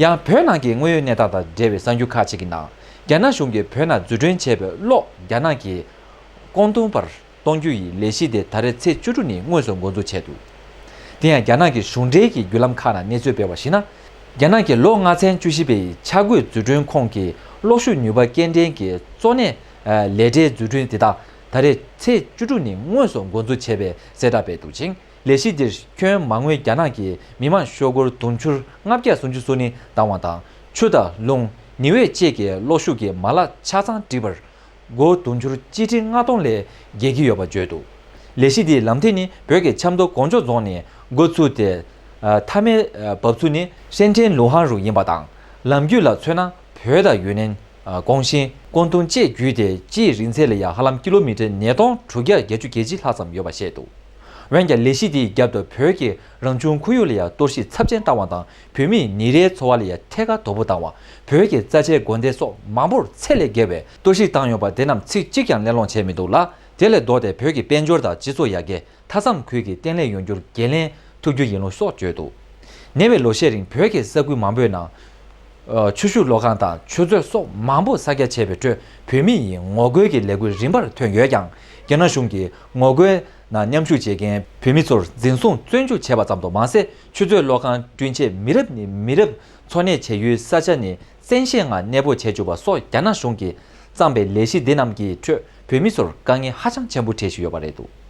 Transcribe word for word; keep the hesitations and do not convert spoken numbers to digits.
ཡང་བོད་ནང་གི་དངོས་ཡོད་གནས་སྟངས་དང་འབྲེལ་བའི་གསར་འགྱུར་ཁག་ཅིག་གི་ནང་། རྒྱ་ནག་གཞུང་གིས་བོད་ནང་འཛུགས་སྐྲུན་བྱས་པའི་གློག་རྒྱ་ནག་གི་ཀོང་ཏུང་བར་གཏོང་རྒྱུ་ཡི་ལས་གཞི་དེ་ད་རེས་ཚེས་བཅུ་དྲུག་ཉིན་དངོས་སུ་འགོ་འཛུགས་བྱས་འདུག་དེ་ཡང་རྒྱ་ནག་གི་གཞུང་འབྲེལ་གྱི་བརྒྱུད་ལམ་ཁག་ནང་གནས་ཚུལ་སྤེལ་བར་གཞིགས་ན། རྒྱ་ནག་གི་ལོ་ལྔ་ཚན་བཅུ་བཞི་པའི་འཆར་འགོད་འཛུགས་སྐྲུན་ཁོངས་ཀྱི་གློག་ཤུགས་ནུས་པ་སྐྱེལ་འདྲེན་གྱི་གཙོ་གནད་ལས་གྲྭའི་འཛུགས་སྐྲུན་དེ་དག་ད་རེས་ཚེས་བཅུ་དྲུག་ཉིན་དངོས་སུ་འགོ་འཛུགས་བྱས་པའི་གསལ་བསྒྲགས་སྤེལ་འདུག་ཅིང་། ལས་གཞི་འདིར་ཁྱོན་མ་དངུལ་རྒྱ་ནག་གི་མི་མང་ཤོག་སྒོར་དུང་ཕྱུར་ལྔ་བརྒྱ་སུམ་ཅུ་སོ་གཉིས་བཏང་བ་དང་། ཆུ་དང་རླུང་། ཉི་འོད་བཅས་ཀྱི་གློག་ཤུགས་ཀྱི་མ་ལག་ཆ་ཚང་བསྒྲིགས་པར་སྒོར་དུང་ཕྱུར་གཅིག་ཁྲི་ལྔ་སྟོང་ལས་བརྒལ་གྱི་ཡོད་པ་བརྗོད་འདུག་ལས་གཞི་འདིའི་ལམ་ཐིག་ནི་བོད་ཀྱི་ཆབ་མདོ་གོ་འཇོ་རྫོང་ནས་འགོ་ཚུགས་ཏེ། མཐའ་མའི་འབབ་ཚུགས་ནི་ཧྲེན་ཀྲེན་ལུའུ་ཧན་རུ་ཡིན་པ་དང་། ལམ་རྒྱུད་ལ་མཚོན་ན་བོད་དང་ཡུན་ནན། ཀོང་ཞིན། ཀོང་ཏུང་བཅས་བརྒྱུད་དེ་སྤྱིའི་རིང་ཚད་ལ་ཡང་ཧ་ལམ་ཀི་ལོ་མི་ཊར་ཉིས་སྟོང་དྲུག་བརྒྱ་བརྒྱད་ཅུ་གྱ་གཅིག་ལྷག་ཙམ་ཡོད་པ་བཤད་འདུག་འོན་ཀྱང་ལས་གཞི་དེའི་རྒྱབ་ཏུ་བོད་ཀྱི་རང་བྱུང་ཁོར་ཡུག་ལ་ཡང་གཏོར་བཤིག་ཚབས་ཆེན་བཏང་བ་དང་། བོད་མིའི་ཉིན་རེའི་འཚོ་བ་ལ་ཡང་ཐད་ཀར་དོ་ཕོག་བཏང་བ། བོད་ཀྱི་རྩ་ཆེའི་དགོན་སྡེ་སོགས་མང་པོར་ཚད་ལས་བརྒལ་བའི་གཏོར་བཤིག་བཏང་ཡོད་པ་དེ་རྣམས་ཚིག་གཅིག་ཀྱང་གླེང་སློང་བྱས་མི་འདུག་ལ། དེ་ལས་ལྡོག་སྟེ་བོད་ཀྱི་དཔལ་འབྱོར་དང་སྤྱི་ཚོགས་ཡར་རྒྱས། མཐའ་མཚམས་ཁུལ་གྱི་བརྟན་ལྷིང་ཡོང་རྒྱུར་འགན་ལེན་ཐུབ་རྒྱུ་ཡིན་ལུགས་སོགས་བརྗོད་འདུག་ཉེ་བའི་ལོ་ཤས་རིང་བོད་ཀྱི་ས་ཁུལ་མང་པོའི་ནང་། ཆུ་ཤུགས་གློག་ཁང་དང་ཆུ་མཛོད་སོགས་མང་པོ་གསར་རྒྱག་བྱས་པའི་ཁྲོད། བོད་མི་ཡི་ངོ་རྒོལ་གྱི་ལས་འགུལ་རིམ་པར་ཐོན་ཡོད་ཀྱང་། རྒྱ་ནག་གཞུང་གིས་ངོ་རྒོལ་ནང་མཉམ་ཞུགས་བྱེད་མཁན་བོད་མི་ཚོར་འཛིན་བཟུང་བཙོན་འཇུག་བྱས་པ་ཙམ་དུ་མ་ཟད། ཆུ་མཛོད་གློག་ཁང་བསྐྲུན་ཆེད་མི་རབས་ནས་མི་རབས་འཚོ་གནས་བྱ་ཡུལ་ས་ཆ་ནས་བཙན་ཤེད་ངང་གནས་སྤོ་བྱས་བཅུག་པ་སོགས་རྒྱ་ནག་གཞུང་གིས་བརྩམས་པའི་ལས་གཞི་འདི་རྣམས་ཀྱི་ཁྲོད་བོད་མི་ཚོར་དཀའ་ངལ་ཧ་ཅང་ཆེན་པོ་འཕྲད་བཞིན་ཡོད་པ་རེད་འདུག